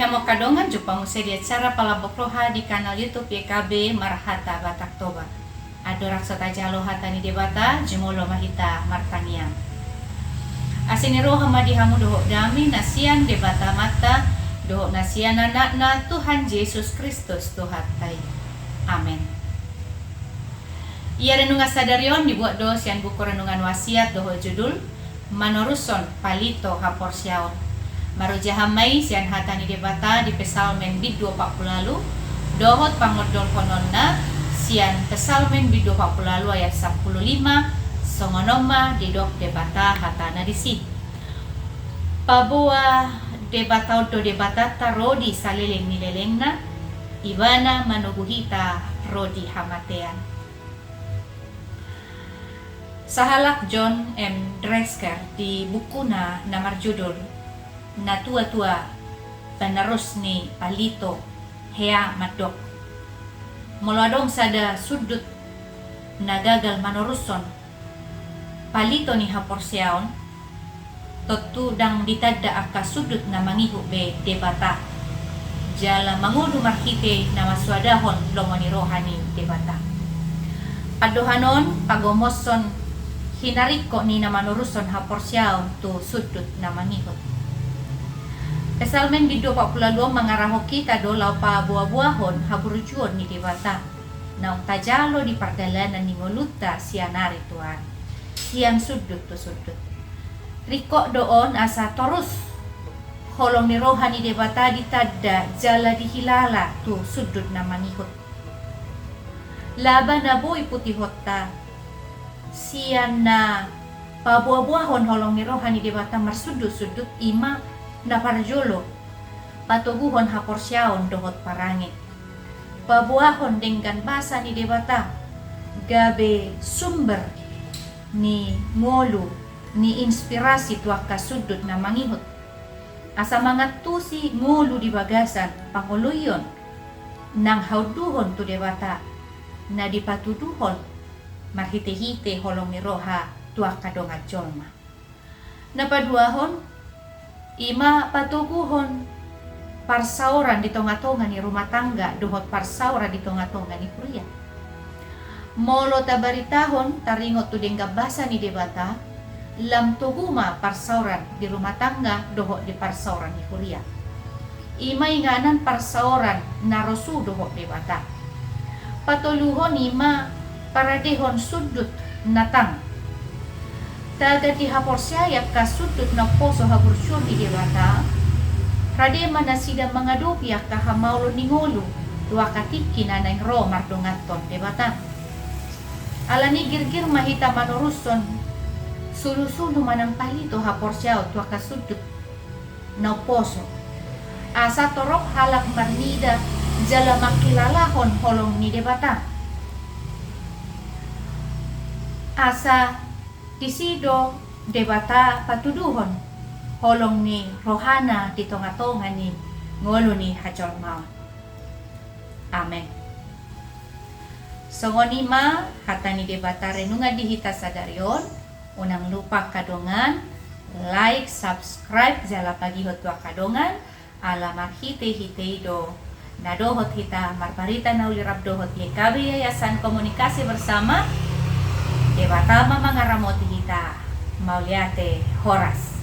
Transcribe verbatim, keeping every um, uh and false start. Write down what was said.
Amang angka dongan, jumpa muse di acara Palambok Roha di kanal YouTube Y K B Marhata Batak Toba. Andorang so tajalo hata ni Debata, jumolo ma hita martangiang. Asi ni roha ma di hamu dohot dame na sian Debata Amanta, dohot na sian Anakna Tuhan Jesus Kristus Tuhanta i. Amen. Ia renungan sadari on dibuat do sian buku Renungan Wasiat dohot judul Manorushon Palito Haporseaon. Marojahan ma i sian hata ni Debata di Psalmen bindu opat pulu ualu, dohot pangondolhononna sian Psalmen bindu opat pulu ualu ayat sampulu lima, songon on ma didok Debata hatana disi. Paboa Debata on do Debatanta ro di saleleng ni lelengna, Ibana manogu hita ro di hamatean. Sahalak John M Driscoll di bukuna na marjudul Natuatua Panerus ni Palito hea mandok: Molo adong sada sundut na gagal manorushon palito ni haporseaon, tontu ndang ditanda angka sundut na mangihut be Debata, jala mangolu marhite na mansoadahon lomo ni roha ni Debata. Pandohan on pagomoshon hinaringkot ni na manorushon haporseaon tu sundut na mangihut. Psalmen bindu opat pulu ualu on mangarahon hita do laho paboaboahon haburjuon ni Debata naung tajalo di pardalanan ni ngolunta sian ari tu ari, sian sundut tu sundut. Ringkot do on asa torus holong ni roha ni Debata ditanda jala dihilala tu sundut na mangihut. Laba na boi putihonta sian na paboaboahon holong ni roha ni Debata marsundut-sundut, i ma na parjolo patoguhon haporseaon dohot parange. Paboahon denggan basa ni Debata gabe sumber ni ngolu, ni inspirasi tu angka sundut na mangihut, asa mangantusi ngolu di bagasan pangoloion nang haunduhon tu Debata na dipatuduhon marhite-hite holong ni roha tu angka dongan jolma. Na paduahon, i ma patoguhon parsaoran di tonga-tonga ni rumah tangga dohot parsaoran di tonga-tonga ni huria. Molo tabaritahon taringot tu denggan basa ni Debata, lam togu ma parsaoran di rumah tangga dohot di parsaoran ni huria. I ma inganan parsaoran na rosu dohot Debata. Patoluhon i ma paradehon sundut na tang. Tagan dihaporseai angka sundut na umposo haburjuon ni Debata, rade ma nasida mangadopi angka hamaolon ni ngolu tu angka tingki na naeng ro mardonganhon Debata. Alani i girgir ma hita manorushon sulu-sulu manang palito haporseaon tu angka sundut na umposo, asa torop halak marnida jala mangkilalahon holong ni Debata. Asa disi do Debata patuduhon holong ni rohana di tonga-tonga ni ngolu ni hajolmaon. Amen. Songon i ma hata ni Debata renungan di hita sadari on. Unang lupa angka dongan, like, subscribe jala pagihon tu angka dongan, ala marhite-hite i do na dohot hita marbarita na uli rap dohot Y K B Yayasan Komunikasi Bersama. Debata ma mangaramoti hita. Mauliate, horas.